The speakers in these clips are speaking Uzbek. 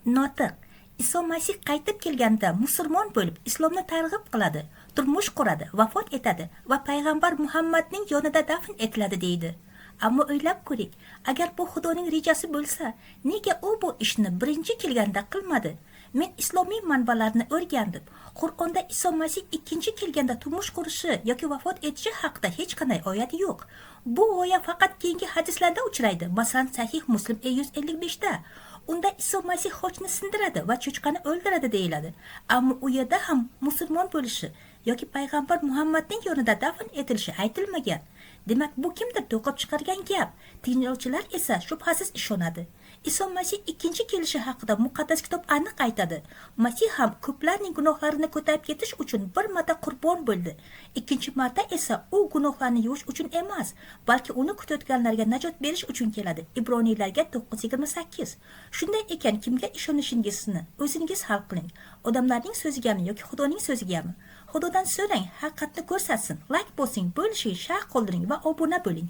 Notiq Iso Masih qaytib kelganda musulmon bo'lib islomni targ'ib qiladi, turmush quradi, vafot etadi va payg'ambar Muhammadning yonida dafn etiladi deydi. Ammo o'ylab ko'ring, agar bu Xudoning rejasi bo'lsa, nega u bu ishni birinchi kelganda qilmadi? Men islomiy manbalarni o'rgandim. Qur'onda Iso Masih ikkinchi kelganda turmush qurishi yoki vafot etishi haqida hech qanday oyat yo'q. Bu g'oya faqat keyingi hadislarda uchraydi. Masalan, Sahih Muslim E155 da. Unda Iso Masih xochni sindiradi va cho'chqani o'ldiradi deyiladi. Ammo u yerda ham musulmon bo'lishi yoki payg'ambar Muhammadning yonida dafn etilishi aytilmagan. Demak, bu kimdir to'qib chiqargan gap. Tinglovchilar esa shubhasiz ishonadi. Iso Masih ikkinchi kelishi haqida muqaddas kitob aniq aytadi. Masih ham ko'plarning gunohlarini ko'tarib ketish uchun bir marta qurbon bo'ldi. Ikkinchi marta esa u gunohlarni yuvish uchun emas, balki uni kutayotganlarga najot berish uchun keladi. Ibroniylarga 9:28. Shunday ekan, kimga ishonishingizni o'zingiz hal qiling. Odamlarning so'zigami yoki Xudoning so'zigami? Xudodan so'rang, haqiqatni ko'rsatsin. Like bosing, bo'lishing, sharh qoldiring va obuna bo'ling.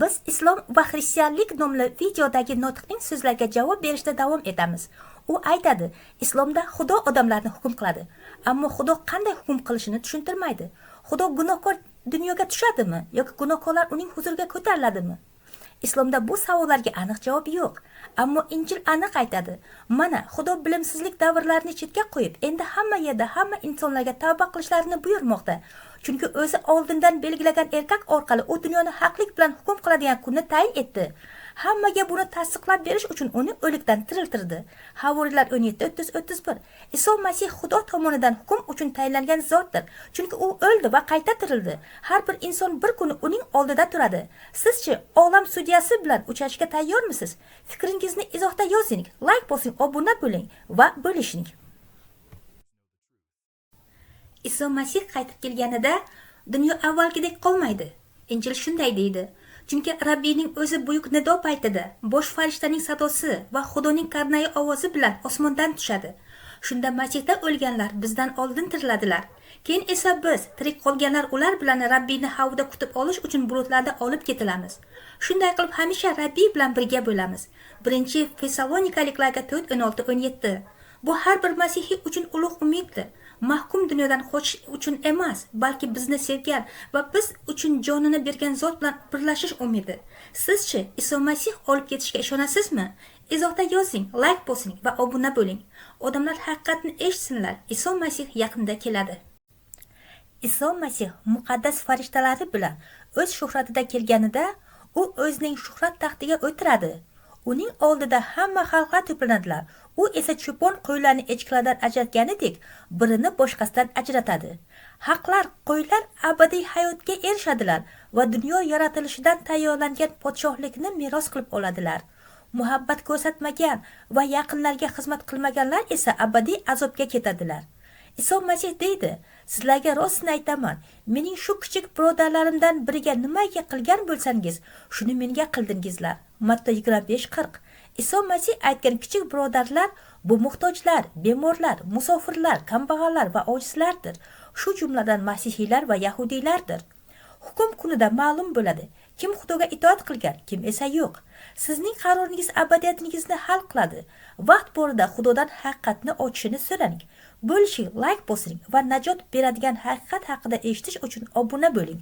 Biz islom va xristianlik nomli videodagi notiqning so'zlariga javob berishda davom etamiz. U aytadi, islomda Xudo odamlarni hukm qiladi, ammo Xudo qanday hukm qilishini tushuntirmaydi. Xudo gunohkor dunyoga tushadimi yoki gunohkorlar uning huzuriga ko'tariladimi? Islomda bu savollarga aniq javob yo'q. Ammo Injil aniq aytadi. Mana Xudo bilimsizlik davrlarini chetga qo'yib, endi hamma yerda hamma insonlarga tavba qilishlarini buyurmoqda. Chunki o'zi oldindan belgilagan erkak orqali u dunyoni haqlik bilan hukm qiladigan kunni tayin etdi. Hammaga buni tasdiqlab berish uchun uni o'likdan tiriltirdi. Havoriylar 17:30-31. Iso Masih Xudo tomonidan hukm uchun tayinlangan zotdir. Chunki u o'ldi va qayta tirildi. Har bir inson bir kuni uning oldida turadi. Sizchi olam sudyasi bilan uchrashishga tayyormisiz? Fikringizni izohda yozing, like bosing, obuna bo'ling va bo'lishing. Iso Masih qaytib kelganida dunyo avvalgidek qolmaydi. Injil shunday deydi. Chunki Rabbiyning o'zi buyuk nido paytida bosh farishtaning sadosi va Xudoning karnayi ovozi bilan osmondan tushadi. Shunda Masihda o'lganlar bizdan oldin tiriladilar. Keyin esa biz, tirik qolganlar ular bilan Rabbiyni havoda kutib olish uchun bulutlarda olib ketilamiz. Shunday qilib hamisha Rabbiy bilan birga bo'lamiz. 1 Tessalonikaliklarga 4:16-17. Bu har bir masihiy uchun ulug' umiddir. Mahkum dunyodan qochish uchun emas, balki bizni sevgan va biz uchun jonini bergan zot bilan birlashish umidi. Sizchi Iso Masih olib ketishga ishonasizmi? Izohda yozing, like bosing va obuna bo'ling. Odamlar haqiqatni eshitsinlar. Iso Masih yaqinda keladi. Iso Masih muqaddas farishtalari bilan o'z shuhratida kelganida, u o'zining shuhrat taxtiga o'tiradi. Uning oldida hamma xalqlar to'planadilar. U esa cho'pon qo'ylarni echkilardan ajratganidek, birini boshqasidan ajratadi. Haqlar, qo'ylar abadiy hayotga erishadilar va dunyo yaratilishidan tayyorlangan podshohlikni meros qilib oladilar. Muhabbat ko'rsatmagan va yaqinlarga xizmat qilmaganlar esa abadiy azobga ketadilar. Iso Masih deydi: Sizlarga rostini aytaman, mening shu kichik birodarlarimdan biriga nimaiki qilgan bo'lsangiz, shuni menga qildingizlar. Matta 25:40. Iso Masih aytgan kichik birodarlar bu muhtojlar, bemorlar, musofirlar, kambag'allar va ojizlardir. Shu jumladan masihiylar va yahudiylardir. Hukm kunida ma'lum bo'ladi, kim Xudoga itoat qilgan, kim esa yo'q. Sizning qaroringiz abadiyatingizni hal qiladi. Vaqt borida Xudodan haqiqatni ochishini so'rang. Bo'lishing, like bosing va najot beradigan haqiqat haqida eshitish uchun obuna bo'ling.